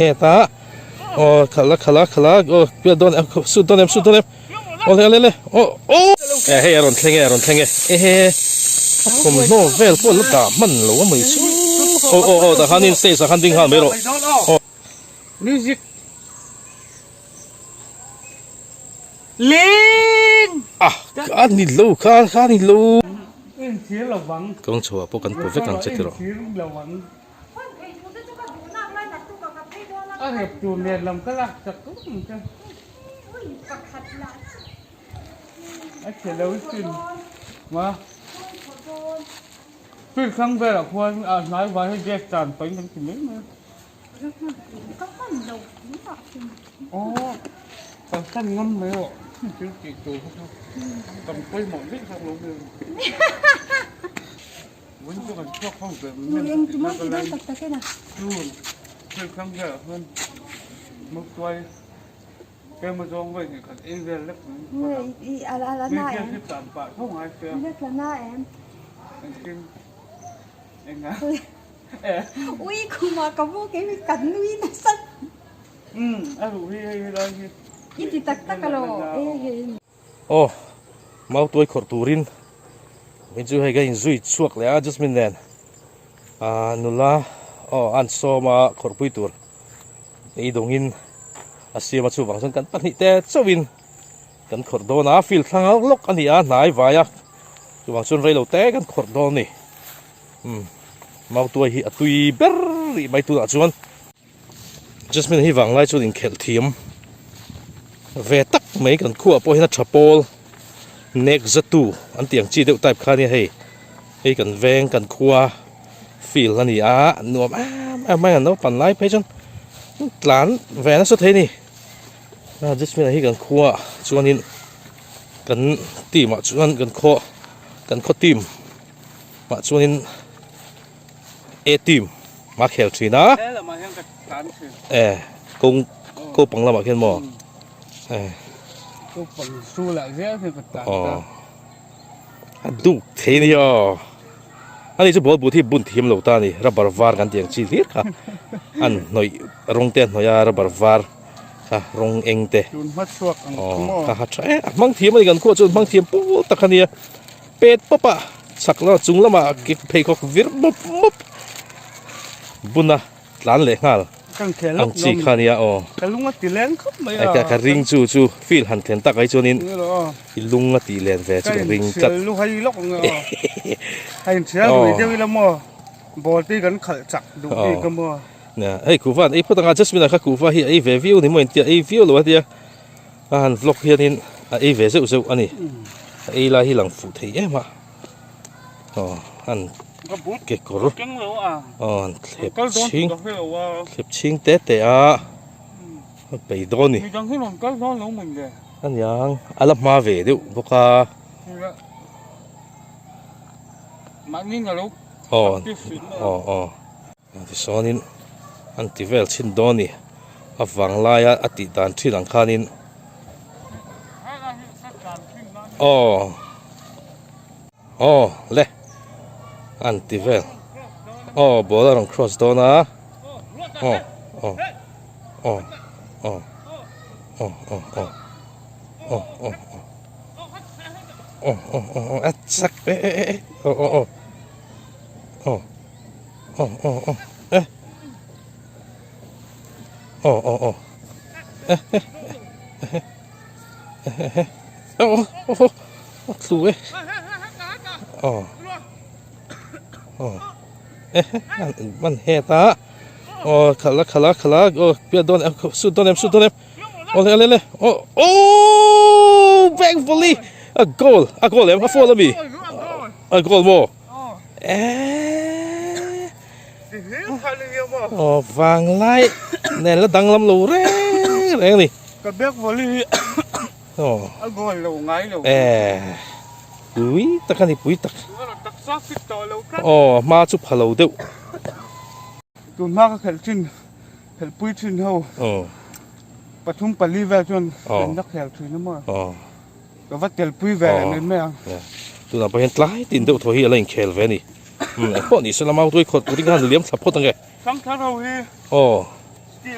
het a aw khalh a khalh a khalh a aw piat dawn em sut dawn em sut dawn em awle awle awle aw aw eh hei a rawn thleng e a rawn thleng e ehe a thawmhnaw vel pawh la dah hman lo a mai chu aw aw aw tah khanin stage ah khan ding nghal mai rawh aw. Music Ling! Ah, ka ni lo kha, ka ni lo. Inchhir lo vang. Kawng chho ah pawh kan paw vek ang che tiraw. Inchhir lo vang. A rep tur nen lam ka lak chak tum ang che. A chhe lo sin. Ma. Field thlang velah khuan a hnai vai hi gas tan pahin kan ti mai mai a. Aw kalsan ngam mai rawh thil tih tur kha chu kan pawimawh daih zawk lo vel vawiin chu kan chhuak ho ve mai chu thil thleng velah chuan mawtuai tlem azawng vawi hnih khat ei vel lek mai mi hian hi tlan pah tho ngai sia engtin engah. Ui khumah ka mu kei hi ka nui nasa. Umm a ruh hi hei helai hi. I ti tak tak alo e hei. Aw mau tuai khawrh turin min chu hei ka inzui chhuak leh a Jasmine nen ah nula aw an sawm a khawrhpui tur ei dawngin a siam a chuvang chuan kan pahnih te chauhin kan khawrh dawn a field thlang lawk a ni a hnai vai a chuvang chuan reilo te kan khawrh dawn a ni. Umm mautuai hi a tui ber rih mai tunah chuan Jasmine hi vanglai chuan inkhelh thiam ve tak mai kan khuaah pawh hian a tha pawl nek zatu an tih ang chi deuh type kha ania hei hei kan veng kan khua field a ni a nuam em em mai a naupang lai phei chuan tlan ve nasa thei a ni Jasmine hi kan khuaah chuanin kan team ah chuan kan khaw kan khaw team. Mah chuanin A team a khel thin a. E kawng ko pang lamah khian maw e. Ko pang su lah zel khian ka tan ta. A duk thei ni aw. Ani chu ball but hi bun thiam lo ta ni rubber var kan tih ang chi hlir kha an hnawih rawng te a hnawih a rubber var kha rawng eng te. Tun hma chhuak ang chu maw. Kha ha tha e a hmang thiam a ni kan khuah chuan hmang thiam pawl tak a nia. Pet pawp a chhak lamah chung lamah ke pheikhawk vir mup mup bun a tlan leh nghal ang chi kha nia aw ka lung a ti leng khawp mai a ka ring chu chu field han thlen tak ai chuanin i lung a ti len ve chu ka ring tlat lu hai lawk ang aw hei thial rui deuh ila maw ball te kan khalh chak duh bik a maw hei kuhva an ei phawt anga Jasmine-a kha kuhva hi a ei ve viau ni maw intia ei viau lo a tia. A han vlog hianin a ei ve zeuh zeuh a ni. A ei lai hi lang fuh thei em a. Aw an kekawr aw an thlep chhing thlep chhing te te a a bei dawn a ni. Aniang a la hma ve deuh bawk a. Aw aw aw. Tisawnin an ti vel chhin dawn a ni. A vang laia a tih dan thin ang khanin aw aw le an ti vel aw ball a rawn cross dawn a aw aw aw aw aw aw aw aw aw aw aw aw aw a chak e e e aw aw aw aw aw aw aw e aw aw aw e e e e e aw aw a tlu e aw aw e man het a aw khalh a khalh a khalh a aw piat dawn em sut dawn em sut dawn em awle awle awle aw aw back volley a goal a goal em a foul ami a goal maw. Eeeee Aw vanglai nen la danglam lo reng reng a ni. Ka bag volley hi a goal lo ngai lo. Eeeee pui tak a ni pui tak. Aw a hma chu pha lo deuh. Tun hma ka khelh thin khelh pui thin ho pathum pali vel chuan kan la khel thin a maw. Ka va tel pui ve leh mai mai ang. Tunah pawh hian tlai tin deuh thaw hi a la inkhel ve a ni. Umm engpawh ni se la mau tuai khawt turin khan liam thla phawt ange. Thangthar ho hi. Aw. E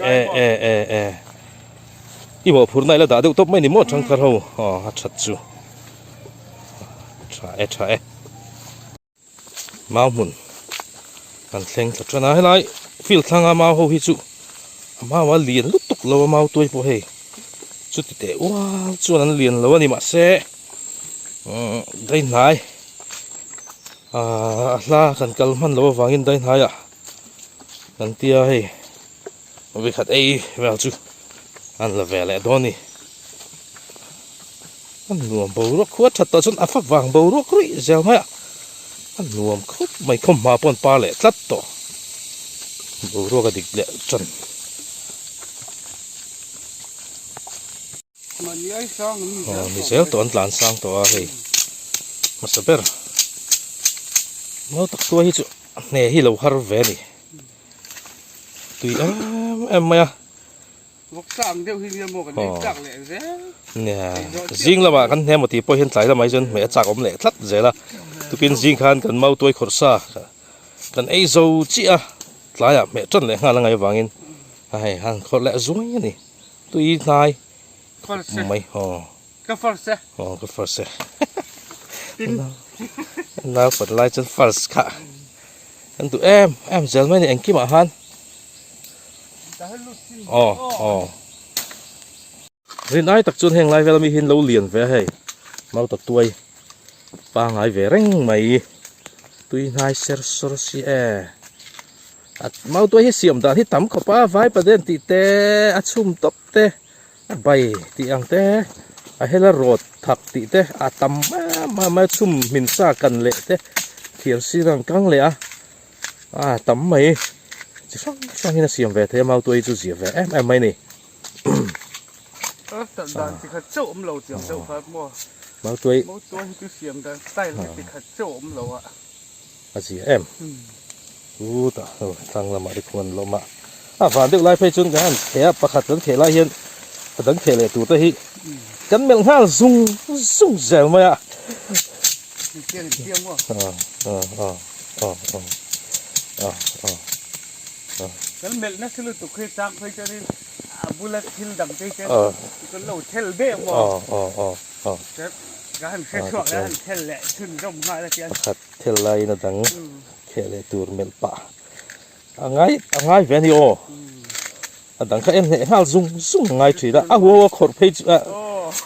e e e e i mawhphurhna i la dah deuh tawp mai ni maw thangthar ho aw a that chu tha e tha e mau hmun kan thleng thla tan a helai field thlanga mau ho hi chu a mau a lian lutuk lo a mau tuai pawh hei chuti teh ual chuan an lian lo a ni mahse umm daihnai ahh a hla kan kal hman loh avangin daihnaiah kan tia hei vawikhat ei vel chu an la ve leh dawn a ni a nuam boruak khu a that tawh chuan a fa vang boruak ruih zel mai a a nuam khawp mai khawmhma pawh an par leh tlat tawh boruak a dik leh tan. Aw ni zel tawh an tlan sang tawh a hei hmasa ber mau tak tuai hi chu a hne hi lo har ve a ni tui em em mai a nia zing lamah kan hne maw tih pawh hian tlai lamah hi chuan hmeh a chak awm leh tlat zel a tukin zing khan kan mau tuai khawrh sa kan ei zo chiah a tlaiah hmeh tan leh nghal a ngaih avangin a hei han khawrh leh zuai a ni. Tui hnai mai aw. Ka first e. Aw ka first e. Nau pat lai chuan first kha. Kan duh em em zel mai ni engkimah han. Aw aw. Rin ai tak chuan heng lai vel ami hian lo lian ve a hei. Mau tak tuai pangai ve reng mai. Tui hnai ser sawr si e. A mautuai hi siam dan hi tam khawp a, vaipaden tih te, a chhum tawp te, a bai tih ang te, a hela rawt thak tih te, a tam em em mai a, chhum hmin sa kan leh te, thiar sir ang kang leh a, a tam mai chi hrang hrang in a siam ve thei a, mautuai hi chu zia ve em em mai a ni. Mautuai a zia em chutah hei thlang lamah te khuan lawm a a van deuh lai phei chuan kan han kheh a pakhat kan kheh lai hian a dang kheh leh tur te hi kan melh nghal zung zung zel mai a Kan melh nasa lutuk khi chang phei chuanin a bula thil dang te hian kan lo thel deuh maw. Ka han hre chhuak leh han thel leh chhunzawm nghal a tiang. Pakhat thel laiin a dang kheh leh tur melh pah a ngai a ngai ve a ni aw. A dang kha en hleh nghal zung zung a ngai thin a, a huau a khawrh phei chu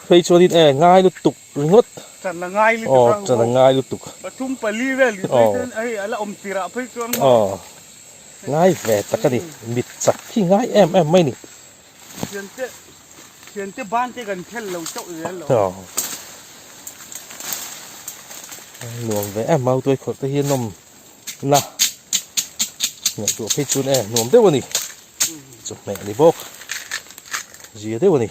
phei chuanin e ngai lutuk ringawt. Tan a ngai lutuk a. Aw tan a ngai lutuk. Pathum pali vel ni phei chuan hei a la awm tirah phei chuan maw. Aw ngai ve tak a ni, mit chak hi ngai em em mai a ni. Thiante thiante ban te kan thel lo chauh zel lo. Aw. Nuam ve em mau tuai khawrh te hi nawm na ngaihtuah phei chuan e nuam deuh a ni. Chawhmeh a ni bawk. Zia deuh a ni.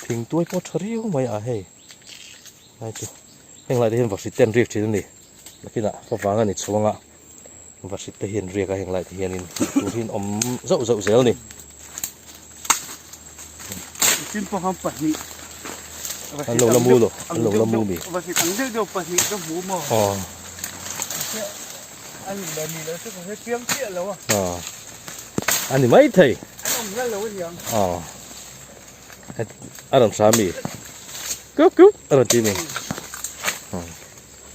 Thing tuai pawh tha riau mai a hei. Lai chu heng lai te hian vahrit te an riak thin a ni. Nakinah ka vang a ni chhuang a. Vahrit te hian riak a heng lai te hianin tur hi an awm zauh zauh zel a ni. Tin pawh pahnih An lo la mu lo, an lo la mu mi. Vahrit ang deuh deuh pahnih ka hmu maw. Aw. A ni lo ni lo chu ka hre chiang chiah lo a. Aw. A ni mai thei. An awm hial lo a niang. Aw. A rawn hra mi. Kup kup a rawn ti mi. Aw.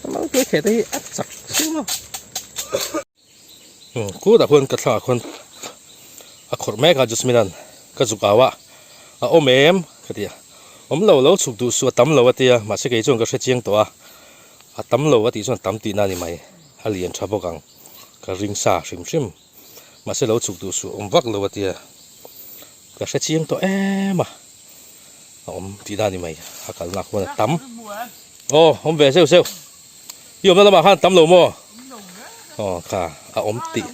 Amah tuai kheh te hi a chak sim a. Kutah khuan ka thla khuan a khawrh mek a Jasmine an ka zuk au a a awm em ka ti a awm lo lo chhuk duh suh a tam lo a tia mahse kei chuan ka hre chiang tawh a a tam lo a tih chuan tam tihna a ni mai a lian tha bawk ang ka ring sa hrim hrim mahse lo chhuk duh suh awm vak lo a tia ka hre chiang tawh em a a awm tihna a ni mai a kalna khuan a tam aw awm ve zeuh zeuh. I awmna lamah khan tam lo maw? Aw kha a awm tih.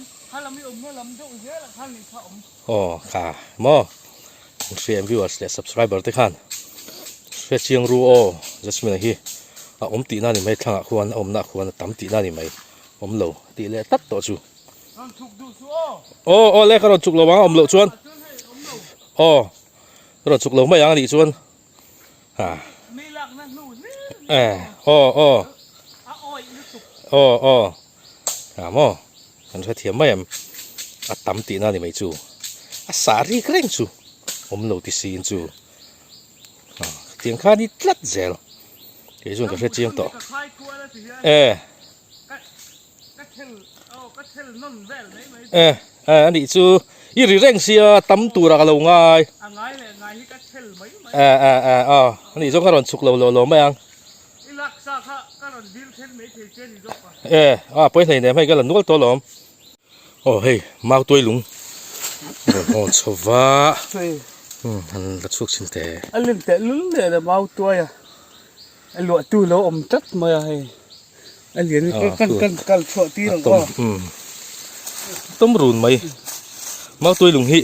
Aw kha maw? An hria em viewers leh subscriber te khan hre chiang ru aw Jasmine hi a awm tihna a ni mai thlangah khuan a awmna khuan a tam tihna a ni mai awm lo tih leh tlat tawh chu. Aw aw le ka rawn chuk lo ang a awm loh chuan aw ka rawn chuk lo mai ang a nih chuan. Ha. Eh, aw aw. Aw aw. Ha maw. Kan hre thiam mai em. A tam tihna a ni mai chu. A sah rik reng chu awm lo ti siin chu tiang kha ni tlat zel. Kei chuan ka hre chiang tawh. E. E e a nih chu i ri reng sia tam turah ka lo ngai. E e e a a nih zawng ka rawn chhuk lo lo lo mai ang. E a pawi hlei nem hei ka la nual tawh alawm. Aw hei mau tuai lung rawn hawn chho va han la chhuak chhin teh. A len teh lul leh la mau tuai a a luah tu lo awm tlat mai a hei a lian hi kan kan kal chhuah tir ang aw. Tawm run mai mau tuai lung hi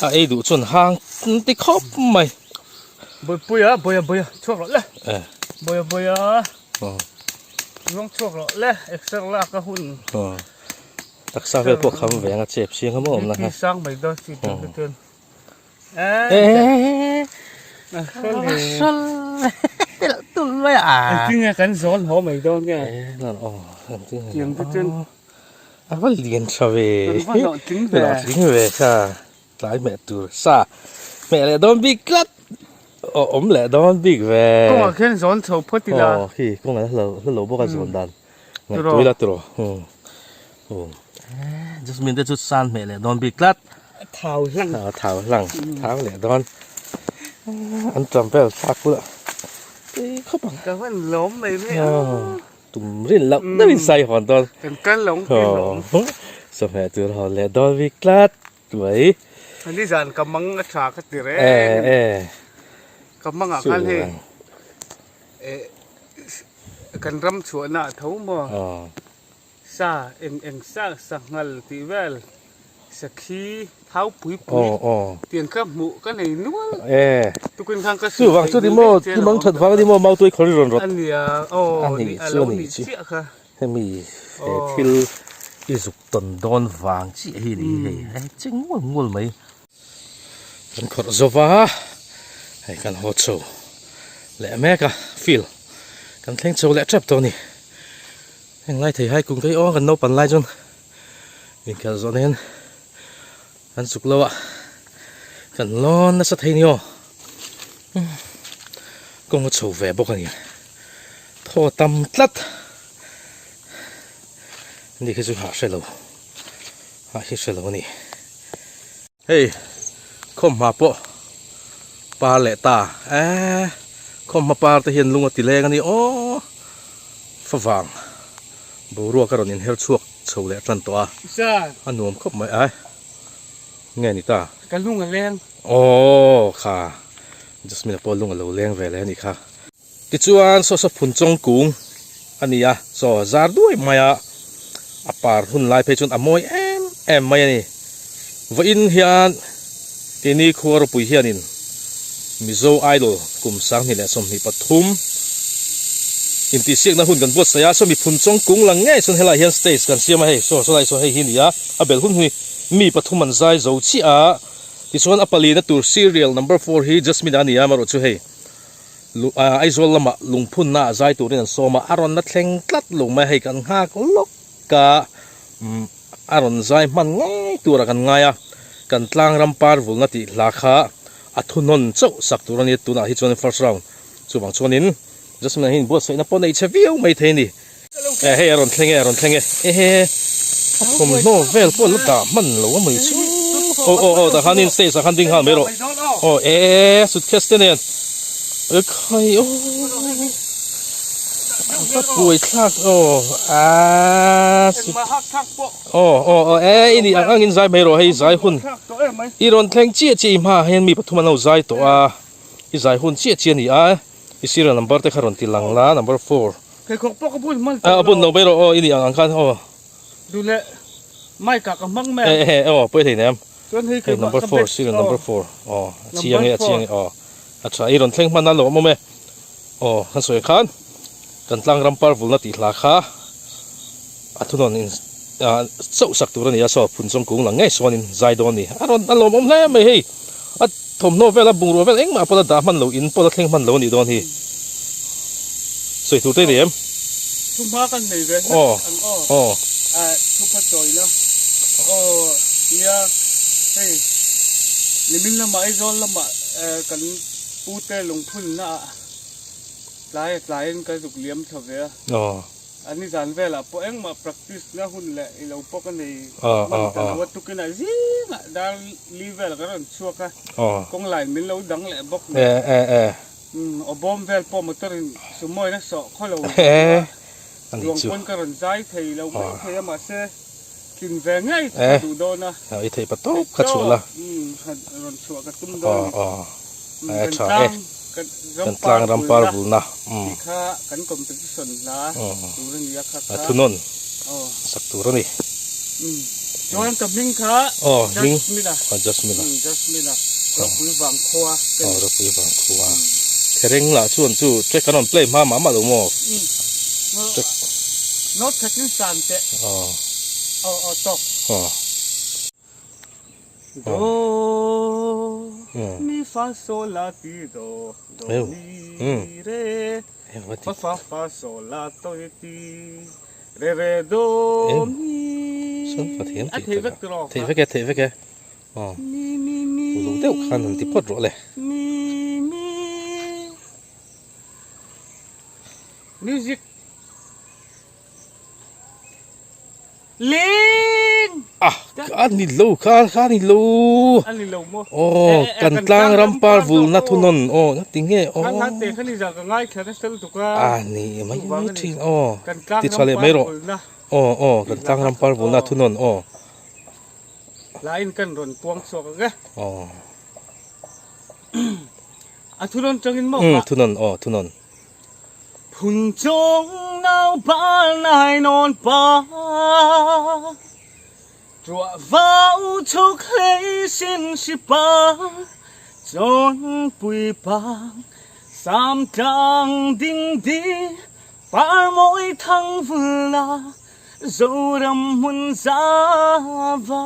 a ei duh chuan hang ti khawp mai. Bawipuia bawia bawia chhuak rawh le bawia bawia. Ruang chhuak rawh le exer lak a hun. Taksa vel pawh kham ve anga chep siang a maw awm na kha. Sang mai dawn si tur te chuan. Tul mai a. Engtin nge kan zawn haw mai dawn nge. Tiang te chuan. A va lian tha ve. Kan va hlawhtling ve. Hlawhtling ve kha. Tlai hmeh tur sa hmeh leh dawn bik tlat aw awm leh dawn bik ve. Kawngah khian zawn chho phawt ila. Aw khi kawngah hla hla lo bawk a zawn dan ngaihtuah ila tiraw um Jasmine te chu san hmeh leh dawn bik tlat. Thau hlang. Aw thau hlang thau leh dawn an tam vel thlak bulah tui khawp ang. Ka van lawm mai mai a. Tum rin loh deuhin sai hawn dawn. Kan kal lo ang lawm. Sawhmeh tur hawn leh dawn bik tlat. Mai. Ani zan ka mang a tha ka ti reng. E e. Ka mang ah khan hei e kan ram chhuahna ah tho maw. Sa eng eng sa sanghal tih vel sakhi thau pui pui tiang kha hmuh ka nei nual. E. Tukin khan ka Chu vang chu ni maw i mang that vang a ni maw mautuai khawri rawn rawt. Ania aw ni a lo ni chiah kha. Hemi he thil i zuk tawn dawn vang chiah hi ni hei hei che ngual ngual mai. Kan khawrh zo va hei kan haw chho leh mek a field kan thleng chho leh tep tawh a ni. Heng lai thei hai kum phei aw kan naupan lai chuan inkhelh zawh nen kan chuk lo a kan lawn nasa thei ni aw kawng a chho ve bawk a ni thaw tam tlat ni khi chu hah hre lo hah hi hre lo a ni hei khawmhma pawh par leh ta eee khawmhma par te hian lung a ti leng a ni aw favang boruak a rawn inher chhuak chho leh tan tawh a a nuam khawp mai ai nge ni ta ka lung a leng aw kha Jasmine a pawh lung a lo leng ve leh a nih kha tichuan saw saw phun chawng kung a ni a saw zar duai mai a a par hun lai phei chuan a mawi em em mai a ni vawiin hian keini khua ropui hianin Mizo Idol kum 2023 intihsiakna hun kan buatsaih a, sawmi phun chawng kung lang ngei chuan helaiah hian stage kan siam a hei, saw sawlai saw hei hi a ni a, a bel hun hi mi pathum an zai zo chiah a, tichuan a palina tur serial number four hi Jasmine a ni a, amaherawhchu hei Aizawl lamah lungphunna ah zai turin an sawm a, a rawn la thleng tlat lo mai a, hei kan nghak lawk a. A rawn zai hman ngei turah kan ngai a, kan tlang ram par vulna tih hla kha a thunawn chauh sak tur a ni. Tunah hi chuanin first round chuvang chuanin Jasmine hian buatsaihna pawh nei chhe viau mai thei a ni. E hei a rawn thleng e, a rawn thleng e, ehe a thawmhnaw vel pawh la dah hman lo a mai chu. Aw aw aw tah khanin stage ah khan ding nghal mai rawh. Aw e suitcase te nen e khai aw. Ka buai thlak aw aaa aw aw aw e i nih ang angin zai mai rawh hei zai hun i rawn thleng chiah chiah i hmaah hian mi pathum an lo zai tawh a i zai hun chiah chiah a ni a i serial number te kha rawn ti lang la number four a bun lo mai rawh aw i nih ang ang khan aw e e aw pawi thei nem hei number four serial number four aw a chiang e a chiang e aw a tha i rawn thleng hman a lawm awm e. Aw kan sawi khan kan tlang ram par vulna tih hla kha a thunawn in ah chauh sak tur a ni a saw phun chawng kung lang ngei sawn in zai dawn a ni a rawn a lawmawm hle mai hei a thawmhnaw vel a bungrua vel engmah pawh la dah hman lo in pawh la thleng hman lo a nih dawn hi sawi tur te a ni em Thu hma kan nei ve hlek ang aw aw ah thu pha chawi la aw. Nia hei nimin lamah Aizawl lamah kan pute lungphunna ah tlai a tlaiin ka zuk liam tha ve a. A nizan velah pawh engmah practice na hun leh i lo pawh ka nei hman ta lo a, tukinah zingah dar li vel ka rawn chhuak a, kawng line min lo dang leh bawk nen. Aw bawm vel pawh motor in sumawi na sawh khaw lo a, duang pawn ka rawn zai thei lo mai thei a mahse tlin ve ngei chu ka duh dawn a. I theih pa tawp kha chhuah la. Rawn chhuah ka tum dawn a ni. Kan tlang kan tlang ram par vulna tih kha kan competition hla tur a ni a kha kha. Thunawn sak tur a ni. Chuan ka hming kha Jasmine a. Jasmine a. Jasmine a. Ropui vang khua. Aw ropui vang khua. Thereng lah chuan chu track an rawn play hma mah mah lo maw? Track. Note khatin san teh. Aw. Aw aw tawk. Aw. Do mi fa sol la ti do do mi re fa fa fa sol la to ti re re do mi a thei vek tiraw thei vek e thei vek e aw uluk deuh khan han ti phawt rawh le mi mi music Ling! Ah, a ni lo kha, kha a ni lo. A ni lo maw? Aw, kan tlang ram par vulna thunawn, aw, na ti nge, aw. Khan khan te kha ni zah ka ngaithla nasa lutuk a. A ni mai mai thin, aw. Ti tha leh mai rawh. Aw, aw, kan tlang ram par vulna thunawn, aw. Lain kan rawn puang chhuak ang e. Aw. A thunawn tangin maw? Um, thunawn, aw, thunawn. Phun chung nau pa nai nawn pa Truah vau chuk hlei sin si pa Chawn pui pa sam tlang ding di Par mawi thang vul la Zoram hmun za va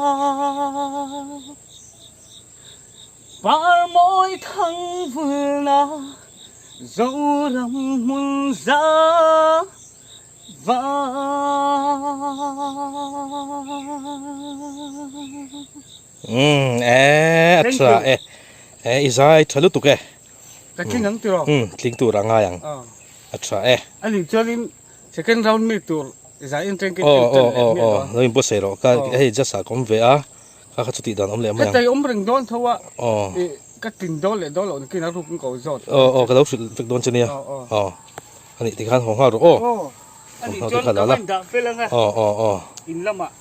Par mawi thang vul la Zoram hmun za va. Umm e a tha e e i zai tha lutuk e. Ka tling ang tiraw? Umm tling tur a ngai ang a tha e. A nih chuanin second round mi tur zai in teng ke aw aw aw aw lo in buatsaih rawh ka hei just ah ka awm ve a. Kha kha chu tih dan awm leh mai ang. Hetei awm reng dawn tho a, ka tin dawn leh dawn loh nakin a ruk in ko zawt. Aw aw ka lo hrilh vek dawn che nia. Aw a nih tikhan haw nghal rawh aw. Aw a nih chuan ka va indah fel ang a. Aw aw aw. In lamah.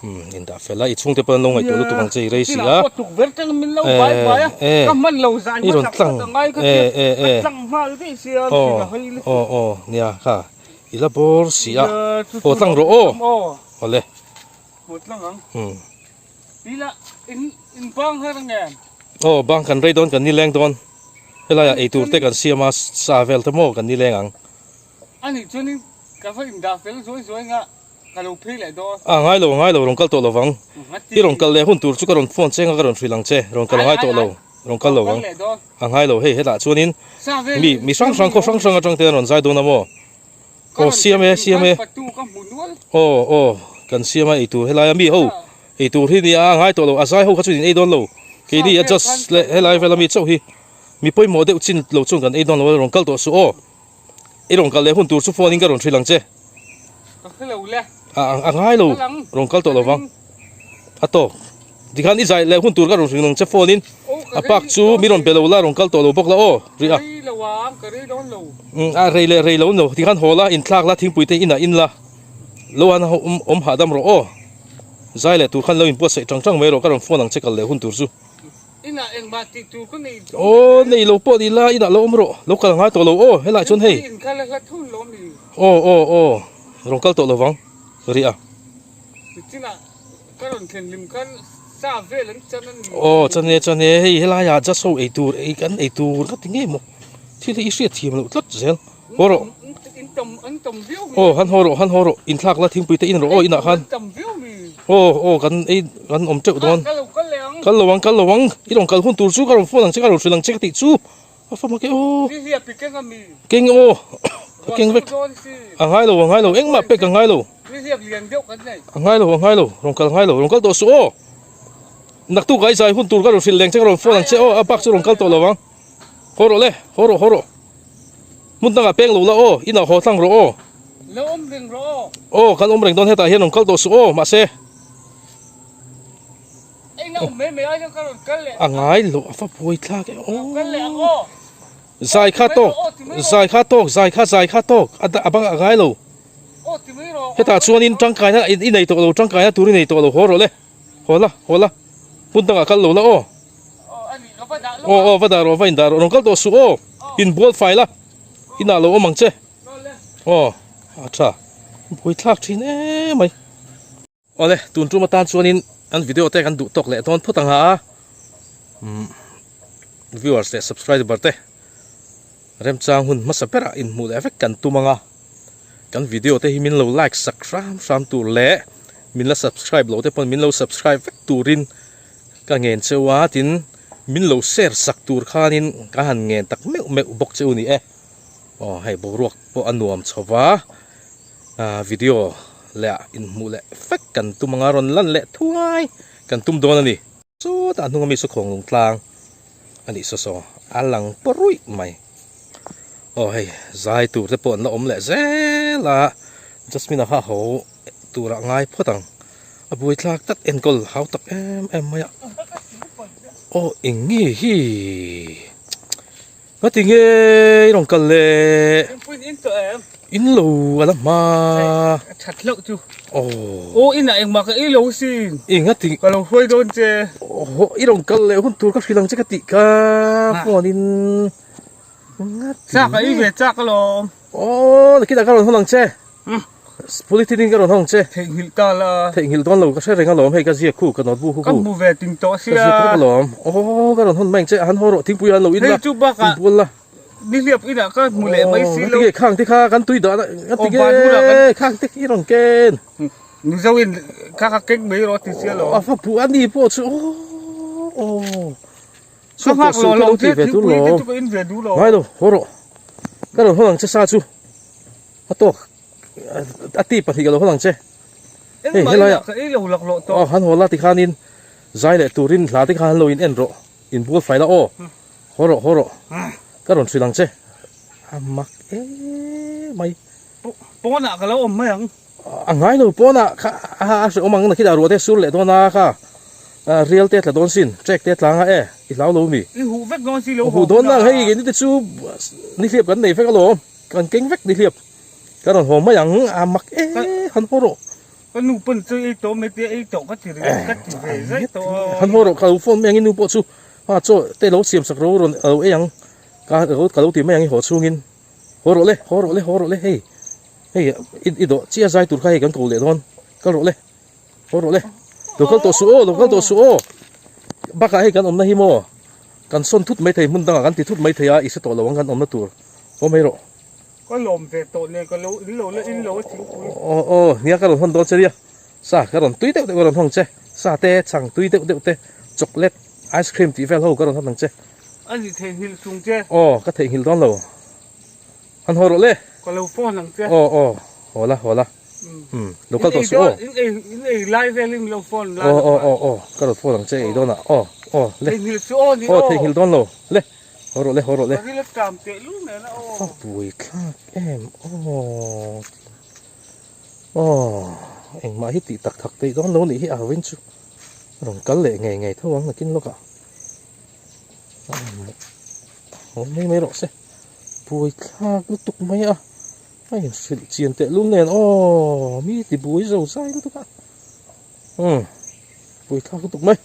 Um indah fel a, i chhungte pawh an lo ngaihtuah lutuk ang che i rei si a. Tinah pawh tukverh tang min lo bai bai a, ka hman lo zai hmasak phawt a ngai kha tia ka tlang nghal daih sia aw aw aw nia kha i la bawr si a, aw tlang rawh aw. Awle. Haw tlang ang. Tila in in bang her nge? Aw bang kan rei dawn kan nileng dawn. Helai ah eitur te kan siam a sa vel te maw kan nileng ang. Ani chuanin ka va indah fel zuai zuai nga ka lo phei leh dawn. A ngai lo a ngai lo rawn kal tawh lovang. I rawn kal leh hun tur chu ka rawn phone che nga ka rawn hrilh ang che. Rawn kal a ngai tawh lo. Rawn kal lo ang. A ngai lo hei hetah chuanin mi mi hrang hrang khaw hrang hrang atang te an rawn zai dawn a maw. Aw siam e siam e aw aw kan siam a eitur helai a mi ho eitur hi nia a ngai tawh lo a zai ho kha chu in ei dawn lo keini a just leh helai vel ami chauh hi mi pawimawh deuh chin lo chuan kan ei dawn lo a rawn kal tawh suh aw i rawn kal leh hun tur chu phone in ka rawn hrilh ang che a a ngai lo rawn kal tawh lovang a tawk tikhan i zai leh hun tur ka rawn hrilh ang che phone in a pak chu mi rawn be lo la rawn kal tawh lo bawk la aw rih a a rei leh rei lo no tikhan haw la inthlak la thingpui te inah in la lo han awm awm hahdam rawh aw zai leh tur khan lo inbuatsaih tang tang mai rawh ka rawn phone ang che kal leh hun tur chu aw nei lo pawh ni la inah lo awm rawh lo kal ngai tawh lo aw helaiah chuan hei aw aw aw rawn kal tawh lovang rih a. Ka rawn thlen hlim khan sa vel an chan a ni. Aw chan e chan e hei helai ah just ho ei tur ei kan ei tur ka ti ngei maw thil hi i hriat thiam loh tlat zel haw rawh In tam an tam viau mi. Aw han haw rawh han haw rawh inthlak la thingpui te in rawh aw inah khan An tam viau mi. Aw aw kan ei kan awm teuh dawn. Ka lo kal leh ang. Kal lo ang kal lo ang i rawn kal hun tur chu ka rawn phone ang che ka rawn hrilh ang che ka tih chu a fa mak e aw. Hi hi a pi keng a mi. Keng aw ka keng vek a ngai lo a ngai lo engmah pek a ngai lo. Nihliap lian deuh kan nei. A ngai lo, a ngai lo, rawn kal ngai lo, rawn kal tawh suh aw. Naktuk ah i zai hun tur ka rawn hrilh leng che ka rawn phone ang che aw, a bak chu rawn kal tawh lo ang. Haw rawh le, haw rawh haw rawh. Hmun dangah peng lo la aw, inah haw tlang rawh aw. Lo awm reng rawh aw. Aw, kan awm reng dawn hetah hian rawn kal tawh suh aw, mahse. Engna awm mai mai ai hian ka rawn kal leh. A ngai loh a va buai thlak e aw. Kal leh ang aw. Zai kha tawk, zai kha tawk, zai kha zai kha tawk, a bang a ngai lo. Hetah chuanin tangkaina i nei tawh lo, tangkaina tur i nei tawh lo, haw rawh le. Haw la, haw la. Hmun dangah kal lo la aw. Aw aw, va dah rawh, va indah rawh. Rawn kal tawh suh aw. Inbual fai la. Inah lo awm ang che. Aw, a tha. Buaithlak thin em mai. Awle, tun tum atan chuanin an video te kan duh tawk leh dawn phawt ang a. Viewers leh subscriber te remchang hun hmasa berah inhmuh leh vek kan tum ang a. Kan video te hi min lo like sak hram hram tur leh min la subscribe lo te pawn min lo subscribe vek turin ka ngen cheu a, tin min lo share sak tur khanin ka han ngen tak meuh meuh bawk cheu ni e. Aw hei boruak pawh a nuam chho va, video leh ah inhmuh leh vek kan tum anga rawn lan leh thuai kan tum dawn a ni. Chutah hnunga mi chu khawnglung tlang a nih saw saw a lang paw ruih mai. Aw hei zai tur te pawh an la awm leh zel a, Jasmine-a kha ho turah ngai phawt ang. A buaithlak tak enkawl hau tak em em mai a. Aw eng nge hi? Nga ti nge i rawn kal le? Thingpui in tawh em? In lo a la hma. A that hlauh chu. Aw. Aw inah engmah ka ei lo sin. I nga ti. Ka lo hruai dawn che. Aw i rawn kal leh hun tur ka hrilh ang che ka tih kha phone in nga ti. Chak a ei ve chak alawm. Aw nakinah ka rawn hawn ang che. Polythene in ka rawn hawng che. Theihnghilh ta la. Theihnghilh dawn lo ka hre reng alawm hei ka ziak khu ka notebook khu. Ka hmu ve ting tawh sia. Ka ziak vek alawm. Aw ka rawn hawn mai ang che han haw rawh thingpui han lo in la. Hei chu bakah inbual la. Nihliap inah ka hmu leh mai si lo. Aw ngatinge khang te kha kan tui dah ngatinge khang te i rawn ken. Mizo in kha kha keng mai rawh ti sia lo. A fa pu a ni pawh chu aw. Ka nghak lo lo che thingpui te chu ka in ve duh lo. Ngai lo haw rawh. Ka rawn hawn ang che sa chu. A tawk a ti pahnih ka lo hawn ang che. Hei helai ah ka ei lo lak lawh tawh. Aw han haw la tikhanin zai leh turin hla te kha han lo in en rawh in bual fai la aw. Haw rawh haw rawh ka rawn hrilh ang che. A mak em mai. Pawnah ka lo awm mai ang. A ngai lo pawnah kha a hrehawm ang nakhin a ruah te sur leh dawn a kha rial te tla dawn sin trek te tlang a e i hlau lo mi. I huh vek dawn si lo haw dawn ang hei ni te chu nihliap kan nei vek alawm. Kan keng vek ni hliap. Ka rawn haw mai ang a mak e han haw rawh. Ka nu pawn chu ei tawh mai te ei tawh ka ti ringawt ka ti ve zai tawh a. Han haw rawh ka lo phone mai ang i nu pawh chu ha chaw te lo siam sak ro rawn a lo ei ang ka ka lo ti mai ang i haw chhungin haw rawh le haw rawh le haw rawh le hei hei i dawh chiah zai tur kha hei kan ko leh dawn kal rawh le haw rawh le lo kal tawh suh aw lo kal tawh suh aw bakah hei kan awmna hi maw kan sawn thut mai thei hmun dangah kan ti thut mai thei a i hre tawh lo ang kan awmna tur. Haw mai rawh. Ka lawm ve tawh nen ka lo in lo la in lo a thingpui. Aw aw nia ka rawn hawn dawn che nia. Sa ka rawn tui deuh deuh ka rawn hawng che. Sa te chhang tui deuh deuh te chocolate ice cream tih vel ho ka rawn hawn ang che. A ni theihnghilh chung che. Aw ka theihnghilh dawn lo. Han haw rawh le. Ka lo phone ang che. Aw aw haw la haw la. Umm lo kal tawh suh aw. In ei in ei lai velin lo phone la. Aw aw aw aw ka rawn phone ang che ei dawn ah aw aw le. Theihnghilh suh aw ni aw. Aw theihnghilh dawn lo le. Haw rawh le, haw rawh le. Ka ril a ṭam teh lul nen a aw. A buai thlak em aw. Aw, engmah hi tih tak thak theih dawn lo nih hi a hawin chu rawn kal leh ngei ngei tho ang nakin lawkah. Haw mai mai rawh se. Buai thlak lutuk mai a. A inhrilh chian teh lul nen aw, mi ti buai zo zai lutuk a. Umm, buai thlak lutuk mai.